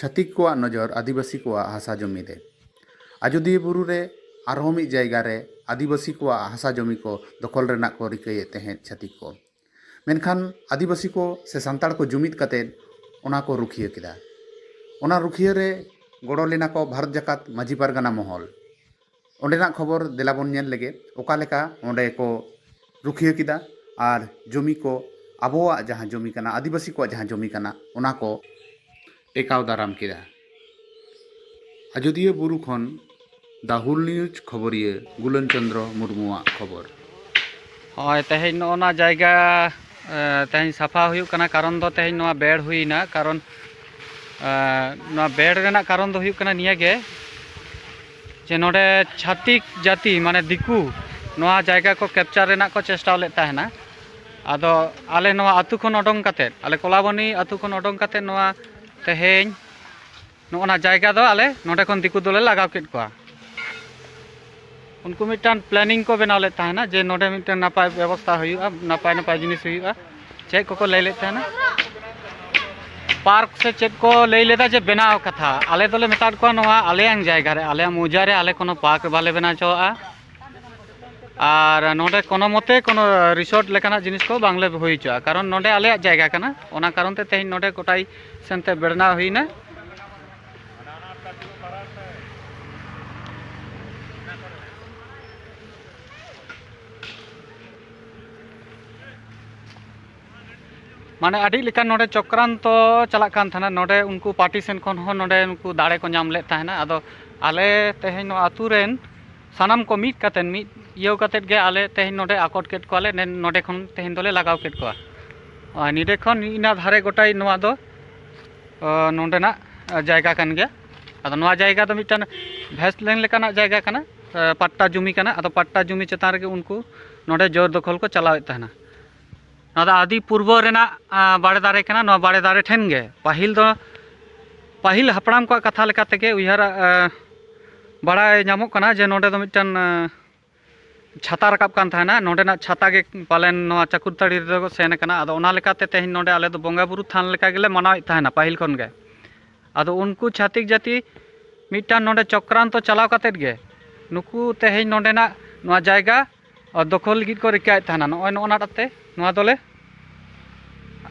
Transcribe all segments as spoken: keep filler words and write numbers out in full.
ᱪᱷᱟᱹᱛᱤᱠ ᱠᱚᱣᱟᱜ ᱱᱚᱡᱚᱨ ᱟᱹᱫᱤᱵᱟᱹᱥᱤ ᱠᱚᱣᱟᱜ ᱦᱟᱥᱟ ᱡᱚᱢᱤ ᱨᱮ᱾ ᱟᱡᱳᱫᱤᱭᱟᱹ ᱵᱩᱨᱩ ᱨᱮ ᱟᱨᱦᱚᱸ ᱢᱤᱫ ᱡᱟᱭᱜᱟ ᱨᱮ ᱟᱹᱫᱤᱵᱟᱹᱥᱤ ᱠᱚᱣᱟᱜ ᱦᱟᱥᱟ ᱡᱚᱢᱤ ᱠᱚ ᱫᱚᱠᱷᱚᱞ ᱨᱮᱱᱟᱜ ᱠᱚ ᱨᱤᱠᱟᱹᱭᱮᱫ ᱛᱟᱦᱮᱸᱫ ᱪᱷᱟᱹᱛᱤᱠ ᱠᱚ᱾ ᱢᱮᱱᱠᱷᱟᱱ ᱟᱹᱫᱤᱵᱟᱹᱥᱤ ᱠᱚ ᱥᱮ ᱥᱟᱱᱛᱟᱲ ᱠᱚ ᱡᱩᱢᱤᱫ ᱠᱟᱛᱮᱫ ᱚᱱᱟ ᱠᱚ ᱨᱩᱠᱷᱤᱭᱟᱹ ᱠᱮᱫᱟ᱾ ᱚᱱᱟ ᱨᱩᱠᱷᱤᱭᱟᱹ ᱨᱮ ᱜᱚᱲᱚ ᱞᱮᱱᱟ ᱠᱚ ᱵᱷᱟᱨᱚᱛ ᱡᱟᱠᱟᱛ ᱢᱟᱹᱡᱷᱤ ᱯᱟᱨᱜᱟᱱᱟ ᱢᱚᱦᱚᱞ᱾ ᱚᱸᱰᱮᱱᱟᱜ ᱠᱷᱚᱵᱚᱨ ᱫᱮᱞᱟ ᱵᱚᱱ ᱧᱮᱞ ᱞᱮᱜᱮ, ᱚᱠᱟ ᱞᱮᱠᱟ ᱚᱸᱰᱮ ᱠᱚ ᱨᱩᱠᱷᱤᱭᱟᱹ ᱠᱮᱫᱟ ᱟᱨ ᱡᱚᱢᱤ ᱠᱚ, ᱟᱵᱚᱣᱟᱜ ᱡᱟᱦᱟᱸ ᱡᱚᱢᱤ ᱠᱟᱱᱟ, ᱟᱹᱫᱤᱵᱟᱹᱥᱤ ᱠᱚᱣᱟᱜ ᱡᱟᱦᱟᱸ ᱡᱚᱢᱤ ᱠᱟᱱᱟ, ᱚᱱᱟ ᱠᱚ ᱴᱮᱠᱟᱣ ᱫᱟᱨᱟᱢ ᱠᱮᱫᱟ᱾ ᱟᱡᱳᱫᱤᱭᱟᱹ ᱵᱩᱨᱩ ᱠᱷᱚᱱ ᱫᱟ ᱦᱩᱞ ᱱᱤᱭᱩᱡᱽ ᱠᱷᱚᱵᱚᱨᱤᱭᱟᱹ ᱜᱩᱞᱟᱹᱱ ᱪᱚᱸᱫᱽᱨᱚ ᱢᱩᱨᱢᱩᱣᱟᱜ ᱠᱷᱚᱵᱚᱨ᱾ ᱦᱳᱭ, ᱛᱮᱦᱮᱧ ᱱᱚᱜᱼᱚ ᱱᱟ ᱡᱟᱭᱜᱟ, ᱮ, ᱛᱮᱦᱮᱧ ᱥᱟᱯᱷᱟ ᱦᱩᱭᱩᱜ ᱠᱟᱱᱟ, ᱠᱟᱨᱚᱱ ᱫᱚ ᱛᱮᱦᱮᱧ ᱱᱚᱣᱟ ᱵᱮᱲ ᱦᱩᱭᱱᱟ, ᱠᱟᱨᱚᱱ, ᱮ, ᱱᱚᱣᱟ ᱵᱮᱲ ᱨᱮᱱᱟᱜ ᱠᱟᱨᱚᱱ ᱫᱚ ᱦᱩᱭᱩᱜ ᱠᱟᱱᱟ ᱱᱤᱭᱟᱹ ᱜᱮ, ᱡᱮ ᱱᱚᱰᱮ ᱪᱷᱟᱹᱛᱤᱠ ᱡᱟᱹᱛᱤ, ᱢᱟᱱᱮ ᱫᱤᱠᱩ, ᱱᱚᱣᱟ ᱡᱟᱭᱜᱟ ᱠᱚ ᱠᱮᱯᱪᱟᱨ ᱨᱮᱱᱟᱜ ᱠᱚ ᱪᱮᱥᱴᱟ ᱞᱮᱫ ᱛᱟᱦᱮᱱᱟ᱾ ᱟᱫᱚ ᱟᱞᱮ ᱱᱚᱣᱟ ᱟᱹᱛᱩ ᱠᱷᱚᱱ ᱚᱰᱚᱝ ᱠᱟᱛᱮᱫ, ᱟᱞᱮ ᱠᱚᱞᱟᱵᱚᱱᱤ ᱟᱹᱛᱩ ᱠᱷᱚᱱ ᱚᱰᱚᱝ ᱠᱟᱛᱮᱫ ᱱᱚᱣᱟ ᱛᱮᱦᱮᱧ ᱱᱚᱜᱼᱚ ᱱᱟ ᱡᱟᱭᱜᱟ ᱫᱚ ᱟᱞᱮ ᱱᱚᱰᱮ ᱠᱷᱚᱱ ᱫᱤᱠᱩ ᱫᱚᱞᱮ ᱞᱟᱜᱟᱣ ᱠᱮᱫ ᱠᱚᱣᱟ᱾ ᱩᱱᱠᱩ ᱢᱤᱫᱴᱟᱝ ᱯᱞᱮᱱᱤᱝ ᱠᱚ ᱵᱮᱱᱟᱣ ᱞᱮᱫ ᱛᱟᱦᱮᱱᱟ ᱡᱮ ᱱᱚᱰᱮ ᱢᱤᱫᱴᱟᱝ ᱱᱟᱯᱟᱭ ᱵᱮᱵᱚᱥᱛᱷᱟ ᱦᱩᱭᱩᱜᱼᱟ, ᱱᱟᱯᱟᱭ ᱱᱟᱯᱟᱭ ᱡᱤᱱᱤᱥ ᱦᱩᱭᱩᱜᱼᱟ᱾ ᱪᱮᱫ ᱠᱚᱠᱚ ᱞᱟᱹᱭ ᱞᱮᱫ ᱛᱟᱦᱮᱱᱟ, ᱯᱟᱨᱠ ᱥᱮ ᱪᱮᱫ ᱠᱚ ᱞᱟᱹᱭ ᱞᱮᱫᱟ ᱡᱮ ᱵᱮᱱᱟᱣ ᱠᱟᱛᱷᱟ᱾ ᱟᱞᱮ ᱫᱚᱞᱮ ᱢᱮᱛᱟᱫ ᱠᱚᱣᱟ ᱱᱚᱣᱟ ᱟᱞᱮᱭᱟᱝ ᱡᱟᱭᱜᱟ ᱨᱮ, ᱟᱞᱮᱭᱟᱜ ᱢᱚᱣᱡᱟ ᱨᱮ ᱟᱞᱮ ᱠᱳᱱᱳ ᱯᱟᱨᱠ ᱵᱟᱞᱮ ᱵᱮᱱᱟᱣ ᱦᱚᱪᱚᱣᱟᱜᱼᱟ᱾ ᱟᱨ ᱱᱚᱰᱮ ᱠᱳᱱᱳ ᱢᱚᱛᱮ ᱠᱳᱱᱳ ᱨᱤᱥᱚᱨᱴ ᱞᱮᱠᱟᱱᱟᱜ ᱡᱤᱱᱤᱥ ᱠᱚ ᱵᱟᱝᱞᱮ ᱦᱩᱭ ᱦᱚᱪᱚᱣᱟᱜᱼᱟ, ᱠᱟᱨᱚᱱ ᱱᱚᱰᱮ ᱟᱞᱮᱭᱟᱜ ᱡᱟᱭᱜᱟ ᱠᱟᱱᱟ᱾ ᱚᱱᱟ ᱠᱟᱨᱚᱱ ᱛᱮ ᱛᱮᱦᱮᱧ ᱱᱚᱰᱮ ᱜᱚᱴᱟᱭ ᱥᱮᱱᱛᱮ ᱵᱮᱲᱱᱟᱣ ᱦᱩᱭᱱᱟ᱾ ᱢᱟᱱᱮ ᱟᱹᱰᱤ ᱞᱮᱠᱟᱱ ᱱᱚᱰᱮ ᱪᱚᱠᱨᱟᱱᱛᱚ ᱪᱟᱞᱟᱜ ᱠᱟᱱ ᱛᱟᱦᱮᱱᱟ᱾ ᱱᱚᱰᱮ ᱩᱱᱠᱩ ᱯᱟᱨᱴᱤ ᱥᱮᱱ ᱠᱷᱚᱱ ᱦᱚᱸ ᱱᱚᱰᱮ ᱩᱱᱠᱩ ᱫᱟᱲᱮ ᱠᱚ ᱧᱟᱢ ᱞᱮᱫ ᱛᱟᱦᱮᱱᱟ᱾ ᱟᱫᱚ ᱟᱞᱮ ᱛᱮᱦᱮᱧ ᱱᱚᱣᱟ ᱟᱹᱛᱩ ᱨᱮᱱ ᱥᱟᱱᱟᱢ ᱠᱚ ᱢᱤᱫ ᱠᱟᱛᱮᱫ, ᱢᱤᱫ ᱤᱭᱟᱹᱣ ᱠᱟᱛᱮᱫ ᱜᱮ ᱟᱞᱮ ᱛᱮᱦᱮᱧ ᱱᱚᱰᱮ ᱟᱠᱚᱴ ᱠᱮᱫ ᱠᱚᱣᱟᱞᱮ᱾ ᱱᱮ-, ᱱᱚᱰᱮ ᱠᱷᱚᱱ ᱛᱮᱦᱮᱧ ᱫᱚᱞᱮ ᱞᱟᱜᱟᱣ ᱠᱮᱫ ᱠᱚᱣᱟ᱾ ᱟᱨ ᱱᱤᱰᱮ ᱠᱷᱚᱱ ᱤᱱᱟ ᱫᱷᱟᱨᱮ ᱜᱚᱴᱟᱭ ᱱᱚᱣᱟ ᱫᱚ, ᱚ, ᱱᱚᱰᱮᱱᱟᱜ, ᱚ, ᱡᱟᱭᱜᱟ ᱠᱟᱱ ᱜᱮᱭᱟ᱾ ᱟᱫᱚ ᱱᱚᱣᱟ ᱡᱟᱭᱜᱟ ᱫᱚ ᱢᱤᱫᱴᱟᱝ ᱵᱷᱮᱥᱴ ᱞᱮᱱ ᱞᱮᱠᱟᱱᱟᱜ ᱡᱟᱭᱜᱟ ᱠᱟᱱᱟ, ᱚ, ᱯᱟᱴᱴᱟ ᱡᱩᱢᱤ ᱠᱟᱱᱟ᱾ ᱟᱫᱚ ᱯᱟᱴᱴᱟ ᱡᱩᱢᱤ ᱪᱮᱛᱟᱱ ᱨᱮᱜᱮ ᱩᱱᱠᱩ ᱱᱚᱰᱮ ᱡᱳᱨ ᱫᱚᱠᱷᱚᱞ ᱠᱚ ᱪᱟᱞᱟᱣᱮᱫ ᱛᱟᱦᱮᱱᱟ᱾ ᱱᱚᱣᱟ ᱫᱚ ᱟᱹᱰᱤ ᱯᱩᱨᱵᱚ ᱨᱮᱱᱟᱜ, ᱟ, ᱵᱟᱲᱮ ᱫᱟᱨᱮ ᱠᱟᱱᱟ᱾ ᱱᱚᱣᱟ ᱵᱟᱲᱮ ᱫᱟᱨᱮ ᱴᱷᱮᱱ ᱜᱮ ᱯᱟᱹᱦᱤᱞ ᱫᱚ, ᱯᱟᱹᱦᱤᱞ ᱦᱟᱯᱲᱟᱢ ᱠᱚᱣᱟᱜ ᱠᱟᱛᱷᱟ ᱞᱮᱠᱟ ᱛᱮᱜᱮ ᱩᱭᱦᱟᱹᱨ, ᱟ, ᱵᱟᱲᱟᱭ ᱧᱟᱢᱚᱜ ᱠᱟᱱᱟ ᱡᱮ ᱱᱚᱰᱮ ᱫᱚ ᱢᱤᱫᱴᱟᱝ, ᱟ, ᱪᱷᱟᱛᱟ ᱨᱟᱠᱟᱵ ᱠᱟᱱ ᱛᱟᱦᱮᱱᱟ᱾ ᱱᱚᱰᱮᱱᱟᱜ ᱪᱷᱟᱛᱟ ᱜᱮ ᱯᱟᱞᱮᱱ ᱱᱚᱣᱟ ᱪᱟᱠᱩᱨᱛᱟᱹᱲᱤ ᱨᱮᱫᱚ ᱠᱚ ᱥᱮᱱ ᱟᱠᱟᱱᱟ᱾ ᱟᱫᱚ ᱚᱱᱟ ᱞᱮᱠᱟᱛᱮ ᱛᱮᱦᱮᱧ ᱱᱚᱰᱮ ᱟᱞᱮ ᱫᱚ ᱵᱚᱸᱜᱟ ᱵᱩᱨᱩ ᱛᱷᱟᱱ ᱞᱮᱠᱟ ᱜᱮᱞᱮ ᱢᱟᱱᱟᱣᱮᱫ ᱛᱟᱦᱮᱱᱟ ᱯᱟᱹᱦᱤᱞ ᱠᱷᱚᱱ ᱜᱮ᱾ ᱟᱫᱚ ᱩᱱᱠᱩ ᱪᱷᱟᱹᱛᱤᱠ ᱡᱟᱹᱛᱤ ᱢᱤᱫᱴᱟᱝ ᱱᱚᱰᱮ ᱪᱚᱠᱨᱟᱱᱛᱚ ᱪᱟᱞᱟᱣ ᱠᱟᱛᱮᱫ ᱜᱮ ᱱᱩᱠᱩ ᱛᱮᱦᱮᱧ ᱱᱚᱰᱮᱱᱟᱜ ᱱᱚᱣᱟ ᱡᱟᱭᱜᱟ ᱫᱚᱠᱷᱚᱞ ᱞᱟᱹᱜᱤᱫ ᱠᱚ ᱨᱤᱠᱟᱹᱭᱮᱫ ᱛᱟᱦᱮᱱᱟ᱾ ᱱᱚᱜᱼᱚᱭ ᱱᱚᱜᱼᱚ ᱱᱟᱴᱟᱜ ᱛᱮ ᱱᱚᱣᱟ ᱫᱚᱞᱮ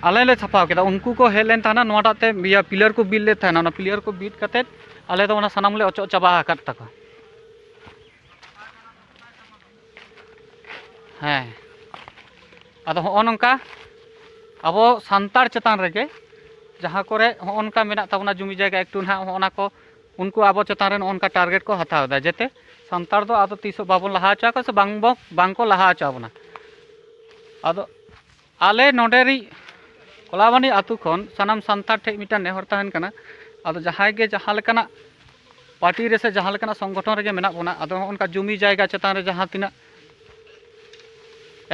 ᱟᱞᱮ ᱞᱮ ᱥᱟᱯᱷᱟ ᱠᱮᱫᱟ᱾ ᱩᱱᱠᱩ ᱠᱚ ᱦᱮᱡ ᱞᱮᱱ ᱛᱟᱦᱮᱱᱟ, ᱱᱚᱣᱟᱴᱟᱜ ᱛᱮ ᱤᱭᱟᱹ ᱯᱤᱞᱟᱨ ᱠᱚ ᱵᱤᱫ ᱞᱮᱫ ᱛᱟᱦᱮᱱᱟ, ᱚᱱᱟ ᱯᱤᱞᱟᱨ ᱠᱚ ᱵᱤᱫ ᱠᱟᱛᱮᱫ ᱟᱞᱮ ᱫᱚ ᱚᱱᱟ ᱥᱟᱱᱟᱢ ᱞᱮ ᱚᱪᱚᱜ ᱪᱟᱵᱟ ᱟᱠᱟᱫ ᱛᱟᱠᱚᱣᱟ᱾ ᱦᱮᱸ, ᱟᱫᱚ ᱦᱚᱸᱜᱼᱚ ᱱᱚᱝᱠᱟ ᱟᱵᱚ ᱥᱟᱱᱛᱟᱲ ᱪᱮᱛᱟᱱ ᱨᱮᱜᱮ ᱡᱟᱦᱟᱸ ᱠᱚᱨᱮ ᱦᱚᱸᱜᱼᱚ ᱱᱚᱝᱠᱟ ᱢᱮᱱᱟᱜ ᱛᱟᱵᱚᱱᱟ ᱡᱩᱢᱤ ᱡᱟᱭᱜᱟ ᱮᱠᱴᱩ ᱱᱟᱦᱟᱜ, ᱦᱚᱸᱜᱼᱚ ᱱᱟ ᱠᱚ ᱩᱱᱠᱩ ᱟᱵᱚ ᱪᱮᱛᱟᱱ ᱨᱮ ᱱᱚᱜᱼᱚ ᱱᱚᱝᱠᱟ ᱴᱟᱨᱜᱮᱴ ᱠᱚ ᱦᱟᱛᱟᱣ ᱮᱫᱟ, ᱡᱟᱛᱮ ᱥᱟᱱᱛᱟᱲ ᱫᱚ ᱟᱫᱚ ᱛᱤᱥ ᱦᱚᱸ ᱵᱟᱵᱚᱱ ᱞᱟᱦᱟ ᱦᱚᱪᱚ ᱟᱠᱚᱣᱟ ᱥᱮ ᱵᱟᱝ ᱵᱚ-, ᱵᱟᱝ ᱠᱚ ᱞᱟᱦᱟ ᱦᱚᱪᱚ ᱟᱵᱚᱱᱟ᱾ ᱟᱫᱚ ᱟᱞᱮ ᱱᱚᱰᱮ ᱨᱤᱡ ᱠᱚᱞᱟᱵᱟᱱᱤ ᱟᱹᱛᱩ ᱠᱷᱚᱱ ᱥᱟᱱᱟᱢ ᱥᱟᱱᱛᱟᱲ ᱴᱷᱮᱱ ᱢᱤᱫᱴᱟᱝ ᱱᱮᱦᱚᱨ ᱛᱟᱦᱮᱱ ᱠᱟᱱᱟ, ᱟᱫᱚ ᱡᱟᱦᱟᱸᱭ ᱜᱮ ᱡᱟᱦᱟᱸ ᱞᱮᱠᱟᱱᱟᱜ ᱯᱟᱨᱴᱤ ᱨᱮ ᱥᱮ ᱡᱟᱦᱟᱸ ᱞᱮᱠᱟᱱᱟᱜ ᱥᱚᱝᱜᱚᱴᱷᱚᱱ ᱨᱮᱜᱮ ᱢᱮᱱᱟᱜ ᱵᱚᱱᱟ, ᱟᱫᱚ ᱦᱚᱸᱜᱼᱚ ᱱᱚᱝᱠᱟ ᱡᱩᱢᱤ ᱡᱟᱭᱜᱟ ᱪᱮᱛᱟᱱ ᱨᱮ ᱡᱟᱦᱟᱸ ᱛᱤᱱᱟᱹᱜ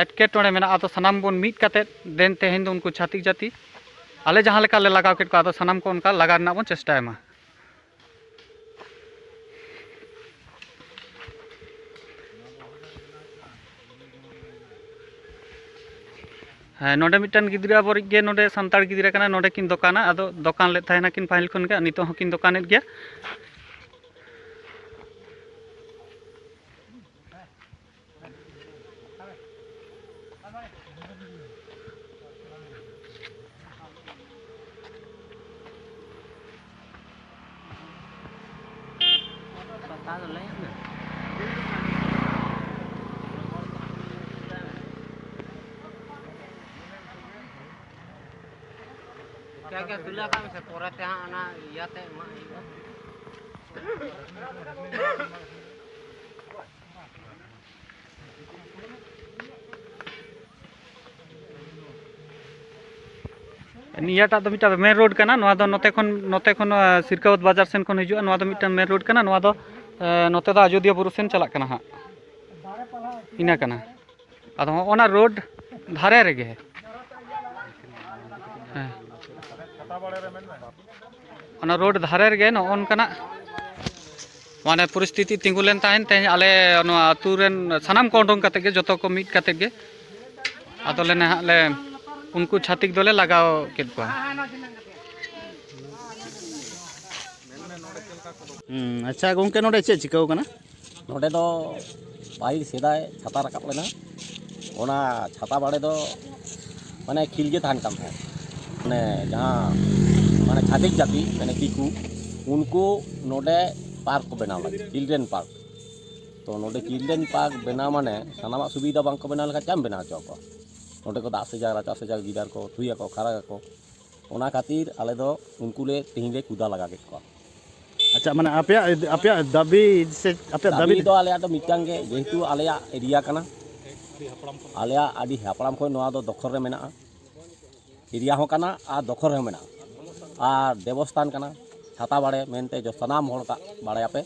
ᱮᱴᱠᱮᱴᱚᱬᱮ ᱢᱮᱱᱟᱜᱼᱟ, ᱟᱫᱚ ᱥᱟᱱᱟᱢ ᱵᱚᱱ ᱢᱤᱫ ᱠᱟᱛᱮᱫ ᱫᱮᱱ ᱛᱮᱦᱮᱧ ᱫᱚ ᱩᱱᱠᱩ ᱪᱷᱟᱹᱛᱤᱠ ᱡᱟᱹᱛᱤ ᱟᱞᱮ ᱡᱟᱦᱟᱸ ᱞᱮᱠᱟ ᱞᱮ ᱞᱟᱜᱟᱣ ᱠᱮᱫ ᱠᱚᱣᱟ, ᱟᱫᱚ ᱥᱟᱱᱟᱢ ᱠᱚ ᱚᱱᱠᱟ ᱞᱟᱜᱟᱣ ᱨᱮᱱᱟᱜ ᱵᱚᱱ ᱪᱮᱥᱴᱟᱭ ᱢᱟ᱾ ᱦᱮᱸ, ᱱᱚᱰᱮ ᱢᱤᱫᱴᱟᱝ ᱜᱤᱫᱽᱨᱟᱹ ᱟᱵᱚᱨᱤᱡ ᱜᱮ ᱱᱚᱰᱮ ᱥᱟᱱᱛᱟᱲ ᱜᱤᱫᱽᱨᱟᱹ ᱠᱟᱱᱟᱭ, ᱱᱚᱰᱮ ᱠᱤᱱ ᱫᱚᱠᱟᱱᱟ, ᱟᱫᱚ ᱫᱚᱠᱟᱱ ᱞᱮᱫ ᱛᱟᱦᱮᱱᱟ ᱠᱤᱱ ᱯᱟᱹᱦᱤᱞ ᱠᱷᱚᱱ ᱜᱮ, ᱱᱤᱛᱚᱜ ᱦᱚᱸᱠᱤᱱ ᱫᱚᱠᱟᱱᱮᱫ ᱜᱮᱭᱟ᱾ ᱡᱟᱭᱜᱟ ᱛᱩᱞᱟᱹᱣ ᱠᱟᱜ ᱢᱮᱥᱮ, ᱯᱚᱨᱮᱛᱮ ᱦᱟᱸᱜ ᱚᱱᱟ ᱤᱭᱟᱹᱛᱮ ᱮᱢᱟᱜ ᱦᱩᱭᱩᱜᱼᱟ᱾ ᱱᱤᱭᱟᱹᱴᱟᱜ ᱫᱚ ᱢᱤᱫᱴᱟᱝ ᱢᱮᱱ ᱨᱳᱰ ᱠᱟᱱᱟ᱾ ᱱᱚᱣᱟ ᱫᱚ ᱱᱚᱛᱮ ᱠᱷᱚᱱ, ᱱᱚᱛᱮ ᱠᱷᱚᱱ, ᱟᱸ, ᱥᱤᱨᱠᱟᱣᱟᱛ ᱵᱟᱡᱟᱨ ᱥᱮᱱ ᱠᱷᱚᱱ ᱦᱤᱡᱩᱜᱼᱟ᱾ ᱱᱚᱣᱟ ᱫᱚ ᱢᱤᱫᱴᱟᱝ ᱢᱮᱱ ᱨᱳᱰ ᱠᱟᱱᱟ᱾ ᱱᱚᱣᱟ ᱫᱚ, ᱮᱸ, ᱱᱚᱛᱮ ᱫᱚ ᱟᱡᱳᱫᱤᱭᱟᱹ ᱵᱩᱨᱩ ᱥᱮᱱ ᱪᱟᱞᱟᱜ ᱠᱟᱱᱟ ᱦᱟᱸᱜ, ᱤᱱᱟᱹ ᱠᱟᱱᱟ᱾ ᱟᱫᱚ ᱦᱚᱸᱜᱼᱚ ᱱᱟ ᱨᱳᱰ ᱫᱷᱟᱨᱮ ᱨᱮᱜᱮ, ᱦᱮᱸ, ᱚᱱᱟ ᱨᱳᱰ ᱫᱷᱟᱨᱮ ᱨᱮᱜᱮ ᱱᱚᱜᱼᱚ ᱱᱚᱝᱠᱟᱱᱟᱜ ᱢᱟᱱᱮ ᱯᱚᱨᱤᱥᱛᱷᱤᱛᱤ ᱛᱤᱸᱜᱩ ᱞᱮᱱ ᱛᱟᱦᱮᱸᱫ᱾ ᱛᱮᱦᱮᱧ ᱟᱞᱮ ᱱᱚᱣᱟ ᱟᱹᱛᱩ ᱨᱮᱱ ᱥᱟᱱᱟᱢ ᱠᱚ ᱩᱰᱩᱝ ᱠᱟᱛᱮᱫ ᱜᱮ, ᱡᱚᱛᱚ ᱠᱚ ᱢᱤᱫ ᱠᱟᱛᱮᱫ ᱜᱮ, ᱟᱫᱚ ᱞᱮ ᱱᱟᱦᱟᱜ ᱞᱮ ᱩᱱᱠᱩ ᱪᱷᱟᱹᱛᱤᱠ ᱫᱚᱞᱮ ᱞᱟᱜᱟᱣ ᱠᱮᱫ ᱠᱚᱣᱟ᱾ ᱦᱩᱸ, ᱟᱪᱪᱷᱟ ᱜᱚᱝᱠᱮ, ᱱᱚᱰᱮ ᱪᱮᱫ ᱪᱤᱠᱟᱹᱣ ᱠᱟᱱᱟ? ᱱᱚᱰᱮ ᱫᱚ ᱯᱟᱹᱦᱤᱞ ᱥᱮᱫᱟᱭ ᱪᱷᱟᱛᱟ ᱨᱟᱠᱟᱵ ᱞᱮᱱᱟ᱾ ᱚᱱᱟ ᱪᱷᱟᱛᱟ ᱵᱟᱲᱮ ᱫᱚ ᱢᱟᱱᱮ ᱠᱷᱤᱞ ᱜᱮ ᱛᱟᱦᱮᱱ ᱠᱟᱱ ᱛᱟᱦᱮᱸᱫ᱾ ᱢᱟᱱᱮ ᱡᱟᱦᱟᱸ ᱢᱟᱱᱮ ᱪᱷᱟᱹᱛᱤᱠ ᱡᱟᱹᱛᱤ, ᱢᱟᱱᱮ ᱫᱤᱠᱩ, ᱩᱱᱠᱩ ᱱᱚᱰᱮ ᱯᱟᱨᱠ ᱠᱚ ᱵᱮᱱᱟᱣ ᱞᱟᱹᱜᱤᱫ, ᱪᱤᱞᱰᱨᱮᱱ ᱯᱟᱨᱠ᱾ ᱛᱚ ᱱᱚᱰᱮ ᱪᱤᱞᱰᱨᱮᱱ ᱯᱟᱨᱠ ᱵᱮᱱᱟᱣ ᱢᱟᱱᱮ ᱥᱟᱱᱟᱢᱟᱜ ᱥᱩᱵᱤᱫᱷᱟ ᱵᱟᱝ ᱠᱚ ᱵᱮᱱᱟᱣ ᱞᱮᱠᱷᱟᱱ ᱪᱮᱫ ᱮᱢ ᱵᱮᱱᱟᱣ ᱦᱚᱪᱚ ᱟᱠᱚᱣᱟ? ᱱᱚᱰᱮ ᱠᱚ ᱫᱟᱜ ᱥᱮᱡᱟ, ᱨᱟᱪᱟ ᱥᱮᱡᱟ, ᱜᱤᱫᱟᱹᱨ ᱠᱚ ᱛᱷᱩᱭᱟᱠᱚ, ᱠᱷᱟᱨᱟᱜ ᱟᱠᱚ᱾ ᱚᱱᱟ ᱠᱷᱟᱹᱛᱤᱨ ᱟᱞᱮ ᱫᱚ ᱩᱱᱠᱩ ᱞᱮ ᱛᱮᱦᱮᱧ ᱞᱮ ᱠᱩᱫᱟ ᱞᱟᱜᱟ ᱠᱮᱫ ᱠᱚᱣᱟ᱾ ᱟᱪᱪᱷᱟ, ᱢᱟᱱᱮ ᱟᱯᱮᱭᱟᱜ, ᱟᱯᱮᱭᱟᱜ ᱫᱟᱹᱵᱤ ᱥᱮ ᱟᱯᱮᱭᱟᱜ ᱫᱟᱹᱵᱤ ᱫᱟᱹᱵᱤ? ᱫᱚ ᱟᱞᱮᱭᱟᱜ ᱫᱚ ᱢᱤᱫᱴᱟᱝ ᱜᱮ, ᱡᱮᱦᱮᱛᱩ ᱟᱞᱮᱭᱟᱜ ᱮᱨᱤᱭᱟ ᱠᱟᱱᱟ, ᱟᱞᱮᱭᱟᱜ ᱟᱹᱰᱤ ᱦᱟᱯᱲᱟᱢ ᱠᱷᱚᱱ ᱱᱚᱣᱟ ᱫᱚ ᱫᱚᱠᱷᱚᱞ ᱨᱮ ᱢᱮᱱᱟᱜᱼᱟ, ᱮᱨᱤᱭᱟ ᱦᱚᱸ ᱠᱟᱱᱟ ᱟᱨ ᱫᱚᱠᱷᱚᱞ ᱨᱮᱦᱚᱸ ᱢᱮᱱᱟᱜᱼᱟ, ᱟᱨ ᱫᱮᱵᱚᱥᱛᱷᱟᱱ ᱠᱟᱱᱟ, ᱪᱷᱟᱛᱟ ᱵᱟᱲᱮ ᱢᱮᱱᱛᱮ ᱡᱚ-, ᱥᱟᱱᱟᱢ ᱦᱚᱲ ᱠᱟ-, ᱵᱟᱲᱟᱭᱟᱯᱮ᱾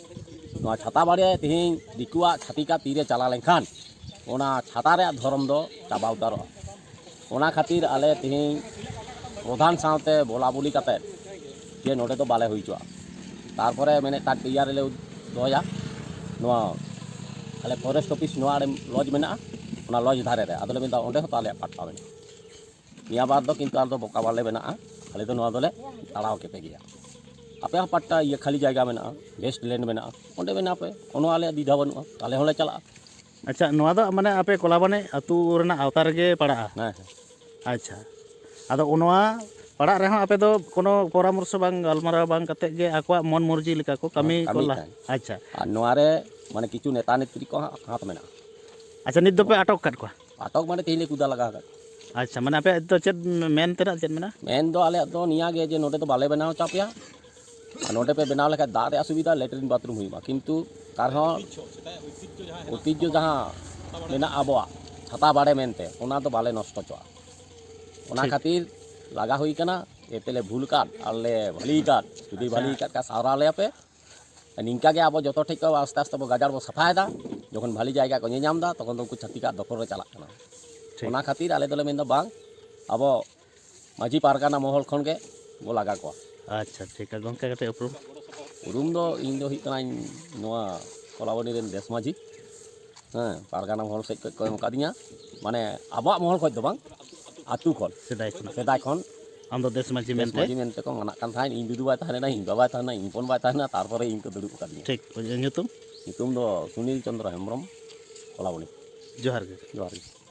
ᱱᱚᱣᱟ ᱪᱷᱟᱛᱟ ᱵᱟᱲᱮ ᱛᱮᱦᱮᱧ ᱫᱤᱠᱩᱣᱟᱜ, ᱪᱷᱟᱹᱛᱤᱠᱟᱜ ᱛᱤᱨᱮ ᱪᱟᱞᱟᱣ ᱞᱮᱱᱠᱷᱟᱱ ᱚᱱᱟ ᱪᱷᱟᱛᱟ ᱨᱮᱭᱟᱜ ᱫᱷᱚᱨᱚᱢ ᱫᱚ ᱪᱟᱵᱟ ᱩᱛᱟᱹᱨᱚᱜᱼᱟ᱾ ᱚᱱᱟ ᱠᱷᱟᱹᱛᱤᱨ ᱟᱞᱮ ᱛᱮᱦᱮᱧ ᱯᱨᱚᱫᱷᱟᱱ ᱥᱟᱶᱛᱮ ᱵᱚᱞᱟ ᱵᱚᱞᱤ ᱠᱟᱛᱮ ᱡᱮ ᱱᱚᱰᱮ ᱫᱚ ᱵᱟᱞᱮ ᱦᱩᱭ ᱦᱚᱪᱚᱣᱟᱜᱼᱟ᱾ ᱛᱟᱨᱯᱚᱨᱮ ᱢᱮᱱᱮᱫ ᱠᱟᱱ ᱤᱭᱟᱹ ᱨᱮᱞᱮ ᱫᱚᱦᱚᱭᱟ, ᱱᱚᱣᱟ ᱟᱞᱮ ᱯᱷᱚᱨᱮᱥᱴ ᱚᱯᱷᱤᱥ ᱱᱚᱣᱟ ᱨᱮ ᱞᱚᱡᱽ ᱢᱮᱱᱟᱜᱼᱟ, ᱚᱱᱟ ᱞᱚᱡᱽ ᱫᱷᱟᱨᱮ ᱨᱮ᱾ ᱟᱫᱚᱞᱮ ᱢᱮᱱᱫᱟ ᱚᱸᱰᱮ ᱦᱚᱸᱛᱚ ᱟᱞᱮᱭᱟᱜ ᱯᱟᱴᱴᱟ ᱢᱮᱱᱟᱜᱼᱟ᱾ ᱱᱤᱭᱟᱹ ᱵᱟᱨ ᱫᱚ ᱠᱤᱱᱛᱩ ᱟᱞᱮ ᱫᱚ ᱵᱚᱠᱟ ᱵᱟᱞᱮ ᱵᱮᱱᱟᱜᱼᱟ, ᱟᱞᱮ ᱫᱚ ᱱᱚᱣᱟ ᱫᱚᱞᱮ ᱛᱟᱲᱟᱣ ᱠᱮᱯᱮ ᱜᱮᱭᱟ᱾ ᱟᱯᱮ ᱦᱚᱸ ᱯᱟᱴᱴᱟ ᱤᱭᱟᱹ ᱠᱷᱟᱹᱞᱤ ᱡᱟᱭᱜᱟ ᱢᱮᱱᱟᱜᱼᱟ, ᱵᱮᱥᱴ ᱞᱮᱱᱰ ᱢᱮᱱᱟᱜᱼᱟ, ᱚᱸᱰᱮ ᱵᱮᱱᱟᱣ ᱯᱮ, ᱠᱳᱱᱳ ᱟᱞᱮᱭᱟᱜ ᱫᱤᱫᱷᱟ ᱵᱟᱹᱱᱩᱜᱼᱟ, ᱟᱞᱮ ᱦᱚᱸᱞᱮ ᱪᱟᱞᱟᱜᱼᱟ᱾ ᱟᱪᱪᱷᱟ, ᱱᱚᱣᱟ ᱫᱚ ᱢᱟᱱᱮ ᱟᱯᱮ ᱠᱚᱞᱟᱵᱟᱱᱤ ᱟᱹᱛᱩ ᱨᱮᱱᱟᱜ ᱟᱣᱛᱟ ᱨᱮᱜᱮ ᱯᱟᱲᱟᱜᱼᱟ? ᱦᱮᱸ, ᱦᱮᱸ᱾ ᱟᱪᱪᱷᱟ, ᱟᱫᱚ ᱱᱚᱣᱟ ᱯᱟᱲᱟᱜ ᱨᱮᱦᱚᱸ ᱟᱯᱮ ᱫᱚ ᱠᱳᱱᱳ ᱯᱚᱨᱟᱢᱚᱨᱥᱚ ᱵᱟᱝ, ᱜᱟᱞᱢᱟᱨᱟᱣ ᱵᱟᱝ ᱠᱟᱛᱮᱫ ᱜᱮ ᱟᱠᱚᱣᱟᱜ ᱢᱚᱱ ᱢᱚᱨᱡᱤ ᱞᱮᱠᱟ ᱠᱚ ᱠᱟᱹᱢᱤ ᱠᱟᱹᱢᱤ ᱠᱚ ᱞᱟ-, ᱠᱟᱱ᱾ ᱟᱪᱪᱷᱟ᱾ ᱟᱨ ᱱᱚᱣᱟ ᱨᱮ ᱢᱟᱱᱮ ᱠᱤᱪᱷᱩ ᱱᱮᱛᱟ ᱱᱮᱛᱨᱤ ᱠᱚ ᱦᱟᱸᱜ ᱦᱟᱛ ᱢᱮᱱᱟᱜᱼᱟ᱾ ᱟᱪᱪᱷᱟ, ᱱᱤᱛ ᱫᱚᱯᱮ ᱟᱴᱚᱠ ᱟᱠᱟᱫ ᱠᱚᱣᱟ? ᱟᱴᱚᱠ ᱢᱟᱱᱮ ᱛᱮᱦᱮᱧ ᱞᱮ ᱠᱩᱫᱟ ᱞᱟᱜᱟ ᱟᱠᱟᱫ ᱠᱚᱣᱟ᱾ ᱟᱪᱪᱷᱟ, ᱢᱟᱱᱮ ᱟᱯᱮᱭᱟᱜ ᱫᱚ ᱪᱮᱫ ᱢᱮᱱ ᱛᱮᱱᱟᱜ ᱪᱮᱫ ᱢᱮᱱᱟᱜᱼᱟ? ᱢᱮᱱ ᱫᱚ ᱟᱞᱮᱭᱟᱜ ᱫᱚ ᱱᱤᱭᱟᱹ ᱜᱮ ᱡᱮ ᱱᱚᱰᱮ ᱫᱚ ᱵᱟᱞᱮ ᱵᱮᱱᱟᱣ ᱦᱚᱪᱚ ᱯᱮᱭᱟ, ᱟᱨ ᱱᱚᱰᱮ ᱯᱮ ᱵᱮᱱᱟᱣ ᱞᱮᱠᱷᱟᱱ ᱫᱟᱜ ᱨᱮᱭᱟᱜ ᱥᱩᱵᱤᱫᱷᱟ, ᱞᱮᱴᱨᱤᱱ ᱵᱟᱛᱷᱨᱩᱢ ᱦᱩᱭᱩᱜᱼᱟ, ᱠᱤᱱᱛᱩ ᱛᱟᱨᱦᱚᱸ ᱳᱭᱛᱤᱦᱡᱚ ᱡᱟᱦᱟᱸ ᱢᱮᱱᱟᱜᱼᱟ ᱟᱵᱚᱣᱟᱜ ᱪᱷᱟᱛᱟ ᱵᱟᱲᱮ ᱢᱮᱱᱛᱮ, ᱚᱱᱟ ᱫᱚ ᱵᱟᱞᱮ ᱱᱚᱥᱴᱚ ᱦᱚᱪᱚᱣᱟᱜᱼᱟ᱾ ᱚᱱᱟ ᱴᱷᱤᱠ᱾ ᱠᱷᱟᱹᱛᱤᱨ ᱞᱟᱜᱟ ᱦᱩᱭ ᱠᱟᱱᱟ, ᱮᱛᱮ ᱞᱮ ᱵᱷᱩᱞ ᱟᱠᱟᱫ ᱟᱨ ᱞᱮ ᱵᱷᱟᱹᱞᱤ ᱟᱠᱟᱫ, ᱡᱩᱫᱤ ᱟᱪᱪᱷᱟ᱾ ᱵᱷᱟᱹᱞᱤ ᱟᱠᱟᱫ ᱠᱷᱟᱱ ᱥᱟᱨᱦᱟᱣ ᱞᱮᱭᱟ ᱯᱮ᱾ ᱱᱤᱝᱠᱟ ᱜᱮ ᱟᱵᱚ ᱡᱚᱛᱚ ᱴᱷᱮᱡ ᱠᱚ ᱟᱥᱛᱮ ᱟᱥᱛᱮ ᱵᱚ ᱜᱟᱡᱟᱲ ᱵᱚ ᱥᱟᱯᱷᱟᱭᱮᱫᱟ᱾ ᱡᱚᱠᱷᱚᱱ ᱵᱷᱟᱞᱤ ᱡᱟᱭᱜᱟ ᱠᱚ ᱧᱮᱧᱟᱢ ᱮᱫᱟ, ᱛᱚᱠᱷᱚᱱ ᱫᱚ ᱩᱱᱠᱩ ᱪᱷᱟᱹᱛᱤᱠᱟᱜ ᱫᱚᱠᱷᱚᱞ ᱨᱮ ᱪᱟᱞᱟᱜ ᱠᱟᱱᱟ᱾ ᱴᱷᱤᱠ᱾ ᱚᱱᱟ ᱠᱷᱟᱹᱛᱤᱨ ᱟᱞᱮ ᱫᱚᱞᱮ ᱢᱮᱱᱫᱟ, ᱵᱟᱝ, ᱟᱵᱚ ᱢᱟᱹᱡᱷᱤ ᱯᱟᱨᱜᱟᱱᱟ ᱢᱚᱦᱚᱞ ᱠᱷᱚᱱ ᱜᱮ ᱵᱚ ᱞᱟᱜᱟ ᱠᱚᱣᱟ᱾ ᱟᱪᱪᱷᱟ, ᱴᱷᱤᱠ ᱜᱮᱭᱟ ᱜᱚᱢᱠᱮ, ᱠᱟᱹᱴᱤᱡ ᱩᱯᱨᱩᱢ᱾ ᱩᱨᱩᱢ ᱫᱚ ᱤᱧ ᱫᱚ ᱦᱩᱭᱩᱜ ᱠᱟᱹᱱᱟᱹᱧ ᱱᱚᱣᱟ ᱠᱚᱞᱟᱵᱚᱱᱤ ᱨᱮᱱ ᱫᱮᱥ ᱢᱟᱹᱡᱷᱤ, ᱦᱮᱸ, ᱯᱟᱨᱜᱟᱱᱟ ᱢᱚᱦᱚᱞ ᱥᱮᱫ ᱠᱷᱚᱱ ᱠᱚ ᱮᱢ ᱟᱠᱟᱫᱤᱧᱟ, ᱢᱟᱱᱮ ᱟᱵᱚᱣᱟᱜ ᱢᱚᱦᱚᱞ ᱠᱷᱚᱱ ᱫᱚ ᱵᱟᱝ, ᱟᱹᱛᱩ ᱠᱷᱚᱱ, ᱥᱮᱫᱟᱭ ᱠᱷᱚᱱᱟᱜ᱾ ᱥᱮᱫᱟᱭ ᱠᱷᱚᱱ ᱟᱢ ᱫᱚ ᱫᱮᱥ ᱢᱟᱹᱡᱷᱤ ᱫᱮᱥ ᱢᱮᱱᱛᱮ? ᱢᱟᱹᱡᱷᱤ ᱢᱮᱱᱛᱮ ᱠᱚ ᱢᱟᱱᱟᱜ ᱠᱟᱱ ᱛᱟᱦᱮᱸᱫ, ᱤᱧ ᱫᱩᱫᱩ ᱵᱟᱭ ᱛᱟᱦᱮᱸ ᱞᱮᱱᱟ, ᱤᱧ ᱵᱟᱵᱟᱭ ᱛᱟᱦᱮᱸ ᱞᱮᱱᱟ, ᱛᱟᱨᱯᱚᱨᱮ ᱤᱧ ᱠᱚ ᱫᱩᱲᱩᱵ ᱟᱠᱟᱫᱤᱧᱟ᱾ ᱴᱷᱤᱠ, ᱚᱡᱮ ᱧᱩᱛᱩᱢ? ᱧᱩᱛᱩᱢ ᱫᱚ ᱥᱩᱱᱤᱞ ᱪᱚᱸᱫᱽᱨᱚ ᱦᱮᱢᱵᱨᱚᱢ, ᱠᱚᱞᱟᱵᱚᱱᱤ᱾ ᱡᱚᱦᱟᱨ ᱜᱮ᱾ ᱡᱚᱦᱟᱨ ᱜᱮ᱾